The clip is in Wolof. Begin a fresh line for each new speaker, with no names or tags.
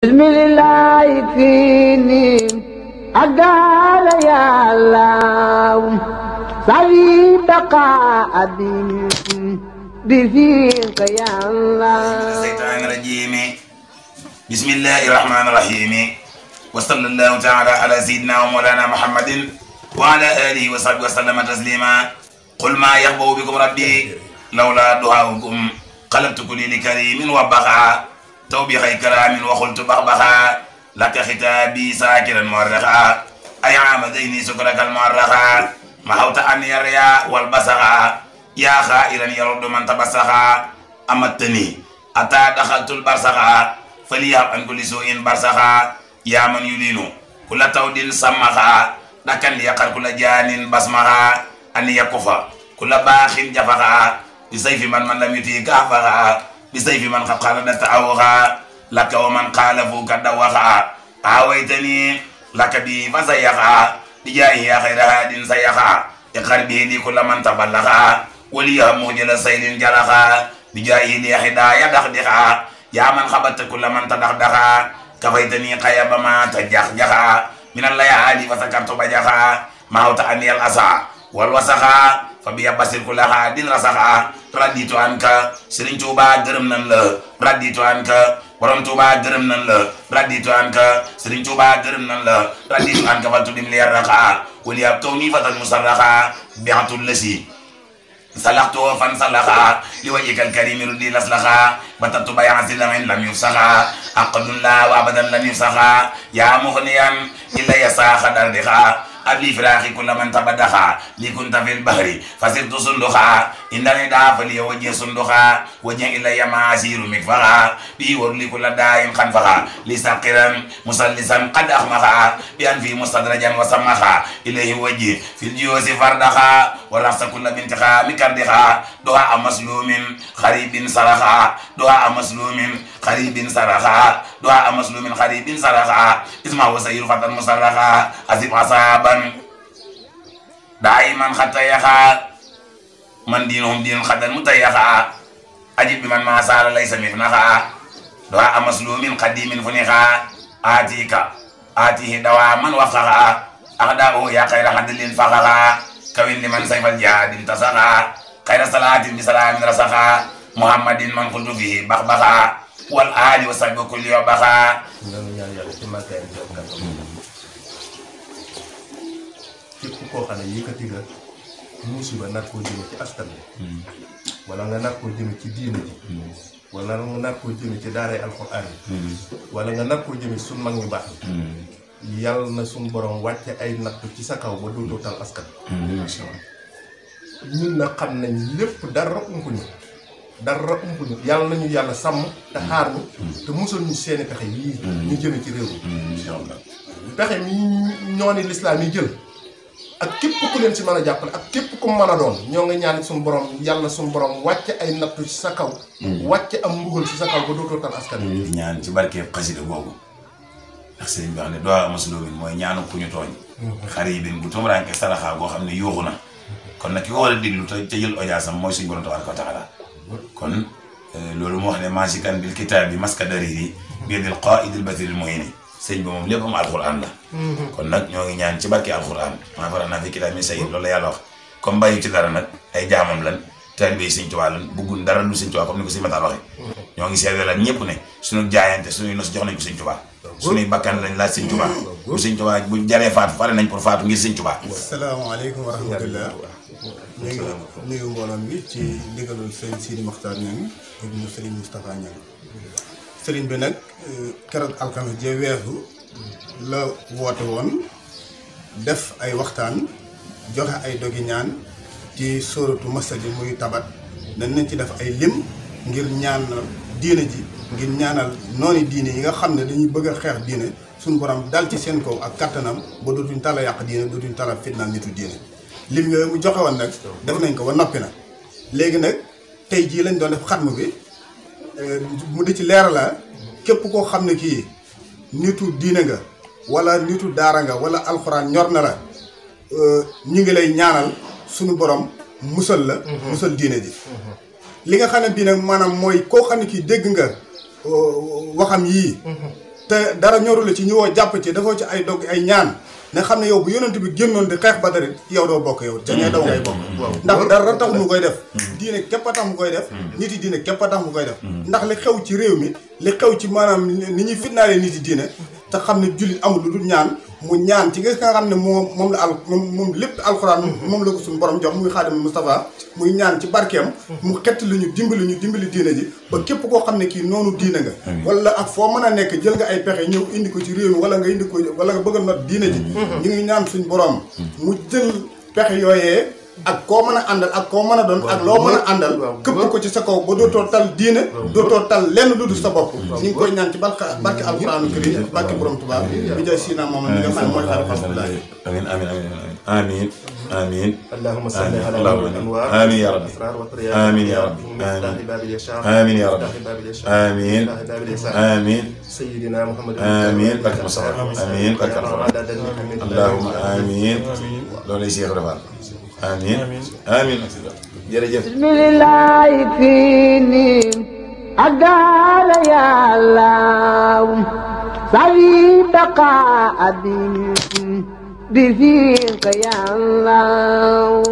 bismillah fini adal ya Allah sawi baqa bifika ya Allah
الشيطان الرجيم بسم الله الرحمن الرحيم وصلى الله تعالى على سيدنا ومولانا محمد وعلى آله وصحبه وسلم تسليما قل ما يغبو بكم ربي لولا دعاؤكم قلبت كل لكريم وبخا توبيخ كرام وقلت بخبخا لك ختابي ساكرا مورخا أي عامدين سكرك المورخا محوت عني الرياء والبسخا يا خائرا يرد من تبسخا أمتني أتى دخلت البرسخا فليهب عن كل سوء برسخا يا من يلين كل تود سمخا لكن يقر كل جان بسمخا أن يكفى كل باخ جفخا بسيف من لم يتي كافخا بسيف من قد قال دتعوخا لك ومن قال فوك دوخا عويتني لك بي فسيخا بجاهي يا خير هاد سيخا يقر به لي كل من تبلخا وليها موجل سيل جرخا بجاهي لي هدايا دخدخا يا من خبت كل من تدخدخا كفيتني قيب ما تجخجخا من الليالي فسكرت بجخا ما هو تعني الأسى والوسخا فبيبصر كل هاد رسخا رديت عنك سرين توبا gërëm nan la raditu anka borom Tuuba gërëm nan la raditu anka Sëriñ Tuuba gërëm nan la raditu anka faltu dim leer raxa wali ab taw nii fatal musarraxa biatul lasi salaxtu fan salaxa li wajhikal karimi rudi laslaxa batatu bayansi lamin lam yufsaxa aqdun la wa abadan lam yufsaxa ya mughniyan illa yasaxa dardixa أبلي فراخي كل من تبدخا لكنت في البحر فسرت صندوخا إنني دافع لي وجه صندوخا وجه إلي معاسير مكفخا بي ورلي كل داء خنفخا لساقرا مسلسا قد أخمخا بأن في مستدرجا وسمخا إليه وجه في الجيوس فردخا ورفس كل بنتخا مكردخا دعاء مسلوم خريب سرخا دعاء مسلوم خريب سرخا دعاء مسلوم خريب سرخا اسمه وسير فتى مسرخا أسف أصابا دائما حتى يخا من دينهم دين خدا متيخا أجب بمن ما سال ليس مثنخا دعاء مسلوم قديم فنخا آتيه دواما وفخا أغداه يا خير حدل فخا كوين لمن سيف الجهاد انتصخا خير صلاة بسلام رسخا محمد من قلت فيه بخبخا والآل وصحب كل يوبخا
képp koo xam ne yëkkati nga musiba nar koo jëme ci askan bi wala nga nar koo jëme ci diine ji wala nga nar koo jëme ci daaray alxuraan yi wala nga nar koo jëme suñ mag ñu baax yi yàlla na suñ borom wàcce ay nattu ci sa kaw ba dootoo tal askan ñun na xam nañ lépp dara umpuñu yàlla nañu yàlla sàmm te xaar ñu te musal ñu seeni pexe yii ñu jëme ci réew mi pexe mi ñooni lislaam yi jël ak képp ku leen si mën a jàppale ak képp ku mën a doon ñoo nga ñaan suñu borom yàlla suñu borom wàcce ay nattu ci sa kaw wàcce am mbugal ci sa kaw ba dootoo tal askan wi
ñaan ci barkeeb xasida boobu ndax sëriñ bi wax ne doo masloomin mooy ñaanu ku ñu tooñ xaribin bu tumuraanke saraxa boo xam ne yuuxu na kon nag ki ko war a diglu te jël ojaasam mooy suñu borom tabaaraka wa taala kon loolu mu wax ne masikan bil kitaab bi maska dariri biedil qaidil batiril muhini sëñ bi moom lépp am alxuraan la kon nag ñoo ngi ñaan ci barke alxuraan maa faral naa fi kitaab mi sayid loolu la yàlla wax comme bàyyi ci dara nag ay jaamam lan taalibe yi sëñ Tuubaa lan bëggul dara lu sëñ Tuubaa comme ni ko sëñ Matar waxee ñoo ngi seede lan ñëpp ne suñu jaayante suñuy nos jox nañ ko sëñ Tuubaa suñuy bakkan lañ laaj sëñ Tuubaa bu sëñ Tuubaa bu jaree faatu pare nañ pour faatu ngir sëñ Tuubaa.
asalaamaaleykum wa rahmatullah ñu ngi nuyu mbooloom bi ci ndigalul sëñ Sidi Mokhtar Niang ibnu Sëriñ Moustapha Niang sëriñ bi nag keroog alxames jee weesu la woote woon def ay waxtaan joxe ay dogi ñaan ci sóoratu Masad muy tabat dañ nañ ci def ay lim ngir ñaanal diine ji ngir ñaanal noonu diine yi nga xam ne dañuy bëgg a xeex diine suñu borom dal ci seen kaw ak kattanam ba dootuñ tala yàq diine dootuñ tala fitnaal nitu diine lim yooyu mu joxe woon nag def nañ ko ba noppi na léegi nag tey jii lañ doon def xatmu bi mu di ci leeral la képp koo xam ne kii nitu diine nga wala nitu daara nga wala alxuraan ñor na la ñu ngi lay ñaanal suñu borom musal la musal diine ji li nga xam ne bii nag maanaam mooy koo xam ne kii dégg nga waxam yii te dara ñoru la ci ñu woo jàpp ci dafoo ci ay dogg ay ñaan ne xam ne yow bu yonent bi génnoon di xeex Badar yow doo bokk yow ca ñee daw ngay bokk ndax dara tax mu koy def diine képp a tax mu koy def nit yi diine képp a tax mu koy def ndax li xew ci réew mi li xew ci maanaam ni ñuy fitnaale nit yi diine te xam ne jullit amul lu dul ñaan mu ñaan ci nga xam ne moom la moom lépp alxuraan moom la ko suñu borom jox muy Xaadimu Mustafaa muy ñaan ci barkeem mu xett lu ñu dimbali diine ji ba képp koo xam ne kii noonu diine nga wala ak foo mën a nekk jël nga ay pexe ñëw indi ko ci réew mi wala nga indi ko wala nga bëgg a not diine ji ñu ngi ñaan suñu borom mu jël pexe yooyee ak koo mën a àndal ak koo mën a doon ak loo mën a àndal këpp ko ci sa kaw ba dootoo tal diine dootoo tal lenn lu dul sa bopp ñu ngi koy ñaan ci barke alxuraanu karim barke borom Tuubaa bi jaay siina moom mi nga xam ne mooy xaar alhamdulilah
amiin amiin amiin
اللهم صل على الانوار
آمين يا رب آمين يا رب آمين يا رب آمين آمين
سيدنا محمد
آمين بركة مصطفى آمين بركة اللهم آمين لولا شيخ رفال آمين آمين jërëjëf
bismillah fini adal ya Allah sawi baqa abi bi fiqa ya Allah